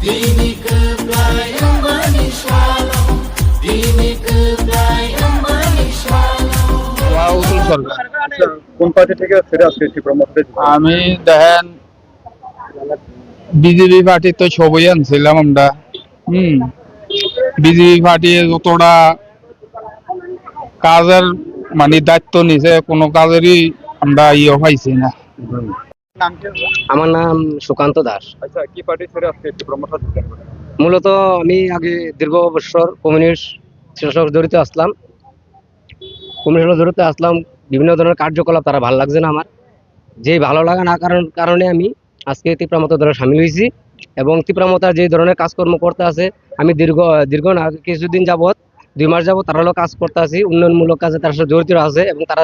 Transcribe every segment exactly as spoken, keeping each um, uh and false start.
Wow, Utul Sarkar. আচ্ছা, কোন পার্টি থেকে ছেড়ে আজকে ত্রিপুরা মথা থেকে? আমি দেখেন, বিজেপি পার্টি তো সবই আনছিলাম আমরা। হুম, বিজেপি পার্টি যতটা কাজের, মানে, দায়িত্ব নিছে, কোনো কাজেরই আমরা ইয়ে পাইছি না। হুম। আমার নাম সুকান্ত দাস। আচ্ছা, কি পার্টি ছেড়ে আজকে ত্রিপুরা মথা যোগদান করলেন? মূলত আমি আগে দীর্ঘ বছর কমিউনিস্ট সঙ্গে জড়িত আসলাম, কমিউনিস্ট সঙ্গে জড়িত আসলাম, বিভিন্ন ধরনের কার্যকলাপ তারা ভালো লাগছে না আমার। যে ভালো লাগা না কারণ, কারণে আমি আজকে ত্রিপুরা মথা দলে সামিল হয়েছি এবং ত্রিপুরা মথা যে ধরনের কাজকর্ম করতে আছে, আমি দীর্ঘ, দীর্ঘ না, কিছুদিন যাবত, দুই মাস যাবত তারা হলো কাজ করতে আছি, উন্নয়নমূলক কাজে তারা সাথে জড়িত আছে এবং তারা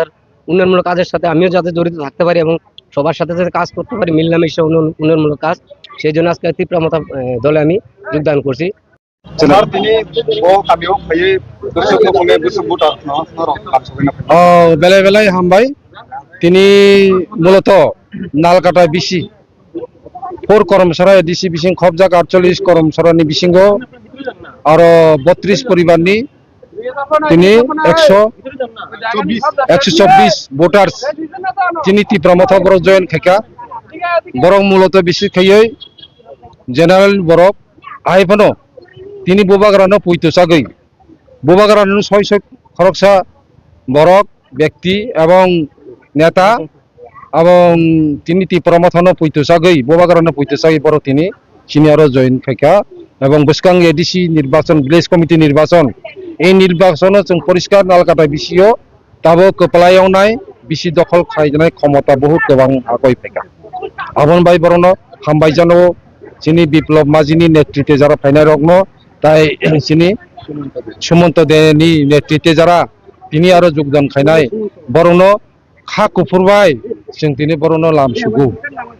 উন্নয়নমূলক কাজের সাথে আমিও যাতে জড়িত থাকতে পারি এবং সবার সাথে যাতে কাজ করতে পারি, মিলামিশা উন্নয়ন, উন্নয়নমূলক কাজ, সেই জন্য আজকে ত্রিপুরা মথা, আহ, দলে আমি যোগদান করছি। Sir, tini bo kamio phaiwi bwswk no phunai bwswk buta no, no rok kap sogwi na phai. Oh, belai belai hambai. Tini muloto Nalkata B C, four Koromsora A D C bising khopjak aatchollish Koromsora ni bisingo aro bottrish poribar ni tini ekso, ekso chobbish voters tini Tipra Motha borok join khaikha. Borok muloto bisi khaiwi general borok, hai phano tini bubagrano puito sagwi, bubagrano soi soi khoroksa borok, bekti ebong neta, ebong tini Tipra Mothano puito sagwi, bubagrano puito sagwi borok tini sini aro join khaikha. Ebong bwskang A D C nirbachon, village committee nirbachon, ei nirbachono chwng poriskar Nalkata B C o tabuk kwplai wngnai, bisi dokhol khlainai khomota buhut kwbang hakoi phaikha. Aboni bai borokno hambai jano, chini Biplop Majini netrite jara phainai rokno, tai chini Sumonto Deni netrite jara tini aro jogdan khainai borokno kha kuphur bai chwng tini borokno lam sugo.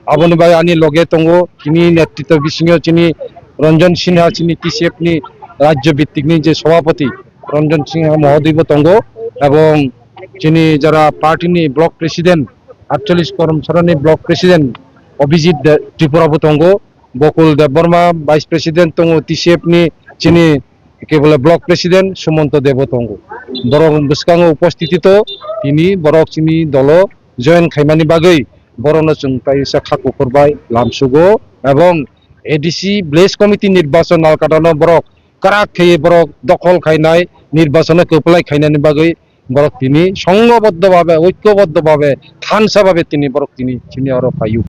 Aboni bai ani loge tongo, chini netrito bisingo chini Ranjan Sinha, chini T C F ni rajyo bhittik ni je sabhapati Ranjan Sinha mohodoy bo tongo, ebong chini jara party ni block president, aatchollish Koromsora ni block president Abhijit De-, Tripura bo tongo, Bokul Debbarma vice president tongo, T C F ni chini kebole block president Sumonto Debo tongo. Borok bwskango upostiti to tini borok chini dolo join khaimani bagwi borokno chwng taisa kha kuphur bai lam sugo, ebong A D C village committee nirbachon Nalkata no borok kwrak khe borok dokhol khainai, nirbachon no kwplai khainani bagwi borok tini songhoboddo bhabe, oikoboddo bhabe, thansa bhabe tini borok tini chini oro phaio.